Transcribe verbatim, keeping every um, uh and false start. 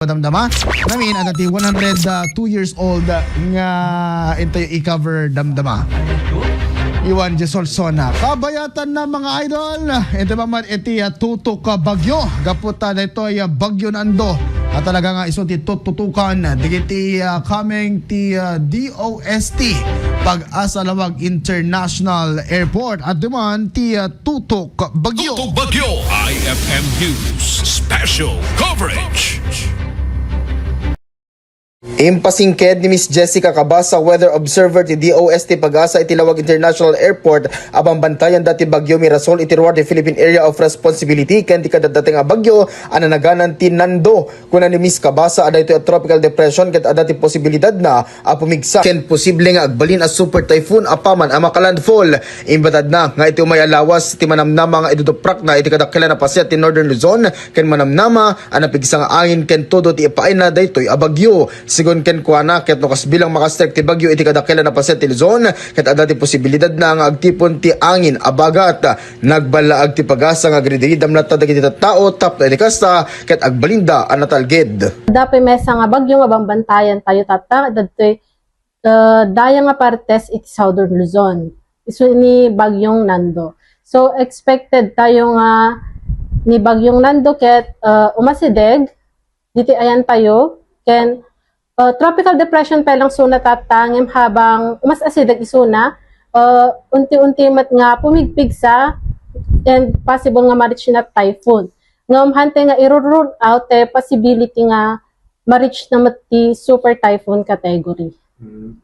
Damdama. Namin, adda ti one hundred two years old nga intayo i-cover Damdama. Iwan Jesol Sona. Kabayatan na, mga idol. Ito naman iti ah, tutok ah, bagyo. Gapu ta daytoy ah, bagyo Nando. At talaga nga isu ti tututukan. Digiti ah, coming ti ah, D O S T. Pag-asa Lawag International Airport. At duman ti ah, tutok bagyo. Tutok Bagyo, I F M News Special Coverage. Impasingked ni Miss Jessica Cabasa, weather observer ti D O S T Pag-asa iti Lawag International Airport, a bambantayan da ti bagyo Mirasol iti ruar ti Philippine Area of Responsibility ken ti kadadating a bagyo a nanaganan ti Nando. Kuna ni Miss Cabasa a daytoy a tropical depression ket adda ti posibilidad na a pumigsa ken posible nga agbalin a super typhoon apaman a makalandfall. Imbatad na nga iti umay a lawas ti manamnama nga iduduprak na iti kadakkelan a pasiat ti Northern Luzon ken manamnama a napigsa nga angin ken todo ti ipaayna daytoy a bagyo. Sigun kenkuana, ket no kasbilang makastrike ti bagyo iti kadakkelan a pasiat ti Luzon, ket adda ti posibilidad na nga agtipon ti angin a bagat. Nagballaag ti Pag-asa nga agridiridam latta dagiti tattao tapno iti kasta, ket agbalinda a natalged. Adda pay maysa nga bagyo nga bambantayan tayo tatta, dagitoy, eh, daya nga partes iti Southern Luzon. Isu ni Bagyong Nando. So, expected tayo nga ni Bagyong Nando ket, eh, umasideg diti ayan tayo, ken, eh, tropical depression pa lang suna tatta, ngem habang umas-asideg isuna, eh, unti-unti met nga pumigpigsa and possible nga ma-reach na typhoon. Ngem hantay nga i-rule out ti possibility nga ma-reach na met ti super typhoon category. Mm.